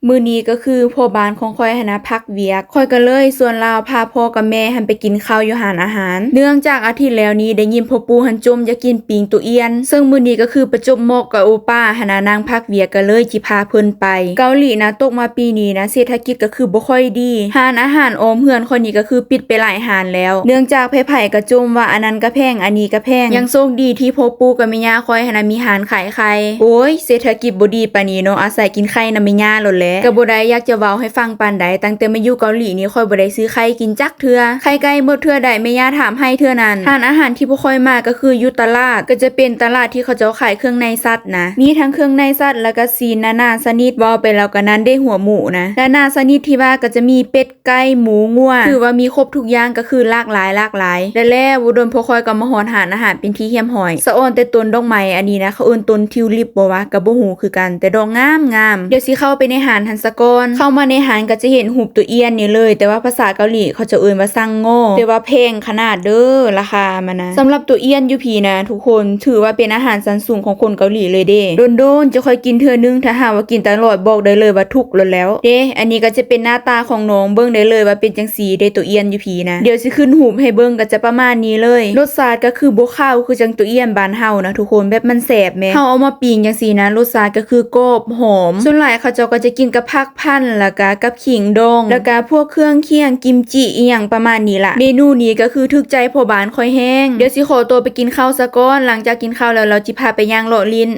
ມື້ນີ້ກໍຄືພໍ່ບ້ານຂອງຂ້ອຍຫັ້ນນະພັກວຽກ, ຂ້ອຍກໍເລີຍຊວນລາວພາພໍ່ກັບແມ່ຫັ້ນໄປກິນເຂົ້າຢູ່ຮ້ານອາຫານ. ເນື່ອງຈາກອາທິດແລ້ວນີ້ໄດ້ຍິນພໍ່ປູ່ຫັ້ນຈົ່ມຢາກກິນປີ້ງໂຕອຽນ, ເຊິ່ງມື້ນີ້ກໍຄືປະຈົບເໝາະກັບໂອປ້າຫັ້ນນະນັ່ງພັກວຽກ ກໍເລີຍຊິພາເພິ່ນໄປ. ເກົາຫຼີນະຕົກມາປີນີ້ນະເສດຖະກິດກໍຄືບໍ່ຄ່ອຍດີ, ຮ້ານອາຫານອ້ອມເຮືອນຂ້ອຍນີ້ກໍຄືປິດໄປຫຼາຍຮ້ານແລ້ວ, ເນື່ອງຈາກໃຜໆກໍຈົ່ມວ່າອັນນັ້ນກໍແພງ ອັນນີ້ກໍແພງ. ຍັງໂຊກດີທີ່ພໍ່ປູ່ກັບແມ່ຍ່າຂ້ອຍຫັ້ນນະມີຮ້ານຂາຍໄຂ່. ໂອ້ຍ ເສດຖະກິດບໍ່ດີປານນີ້ເນາະ, ອາໄສກິນໄຂ່ນຳແມ່ຍ່າໂລດແຫຼະ. ກໍບໍ່ໄດ້ຢາກຈະເວົ້າໃຫ້ຟັງປານໃດ, ຕັ້ງແຕ່ມາຢູ່ເກົາຫຼີນີ້ຂ້ອຍບໍ່ໄດ້ຊື້ໄຂ່ກິນຈັກເທື່ອ. ໄຂ່ໄກ່ໝົດເທື່ອໃດແມ່ຍ່າຖາມໃຫ້ເທື່ອນັ້ນ. ຮ້ານອາຫານທີ່ພວກຂ້ອຍມາກໍຄືຢູ່ຕະຫຼາດ, ກໍຈະເປັນຕະຫຼາດທີ່ເຂົາເຈົ້າຂາຍເຄື່ອງໃນສັດນະ. ມີທັງເຄື່ອງໃນສັດ ແລ້ວກໍຊີ້ນນານາຊະນິດ. ເວົ້າໄປແລ້ວກໍນັ້ນເດ້ ຫົວໝູນະ. ນານາຊະນິດທີ່ວ່າກໍຈະມີເປັດ ໄກ່ ໝູ ງົວ, ຖືວ່າມີຄົບທຸກຢ່າງ ກໍຄືຫຼາກຫຼາຍຫຼາກຫຼາຍ. ແລ້ວບໍ່ດົນພວກຂ້ອຍກໍມາຮອດຮ້ານອາຫານເປັນທີ່ຮຽບຮ້ອຍ. ສະອອນແຕ່ຕົ້ນດອກໄມ້ອັນນີ້ນະ, ເຂົາເອີ້ນຕົ້ນທິວລິບບໍ່ວະ ກໍບໍ່ຮູ້ຄືກັນ, ແຕ່ດອກງາມໆ. ດຽວຊິເຂົ້າໄປໃນຮ້ານຫັ້ນສາກ່ອນ. ເຂົ້າມາໃນຮ້ານກໍຈະເຫັນຮູບໂຕອຽນນີ້ເລີຍ, ແຕ່ວ່າພາສາເກົາຫຼີເຂົາເຈົ້າເອີ້ນວ່າຊັງງໍ, ແຕ່ວ່າແພງຂະໜາດເດີລາຄາມັນນະ. ສຳລັບໂຕອຽນຢູ່ພີ້ນະທຸກຄົນ ຖືວ່າເປັນອາຫານຊັ້ນສູງຂອງຄົນເກົາຫຼີເລີຍເດ້. ດົນໆຈະຄ່ອຍກິນເທື່ອໜຶ່ງ, ຖ້າຫາກວ່າກິນຕະຫຼອດບອກໄດ້ເລີຍວ່າທຸກໂລດແລ້ວເດ້. ອັນນີ້ກໍຈະເປັນໜ້າຕາຂອງນ້ອງ, ເບິ່ງໄດ້ເລີຍວ່າເປັນຈັ່ງຊີ້ເດ້. ໂຕອຽນຢູ່ພີ້ນະ ດຽວຊິຂຶ້ນຮູບໃຫ້ເບິ່ງ, ກໍຈະປະມານນີ້ເລີຍ. ລົດຊາດກໍຄືບໍ່ຄາວຄືຈັ່ງໂຕອຽນບ້ານເຮົານະທຸກຄົນ, ແບບມັນແຊບແມ. ເຮົາເອົາມາປີ້ງຈັ່ງຊີ້ນະ ລົດຊາດກໍຄືກອບຫອມ. ສ່ວນຫຼາຍເຂົາເຈົ້າກໍຈະກິນກັບຜັກ ພັນ ແລ້ວກະກັບຂີງດອງ ແລ້ວກະພວກເຄື່ອງຄຽງ ກິມຈິ ອີ່ຫຍັງປະມານນີ້ລະ. ເມນູນີ້ກໍຄືຖືກໃຈພໍ່ບ້ານຂ້ອຍແຮງ. ດຽວຊິຂໍຕົວໄປກິນເຂົ້າສາກ່ອນ, ຫຼັງຈາກກິນເຂົ້າແລ້ວ ລາວຊິພາໄປຍ່າງເລາະຫຼິ້ນ.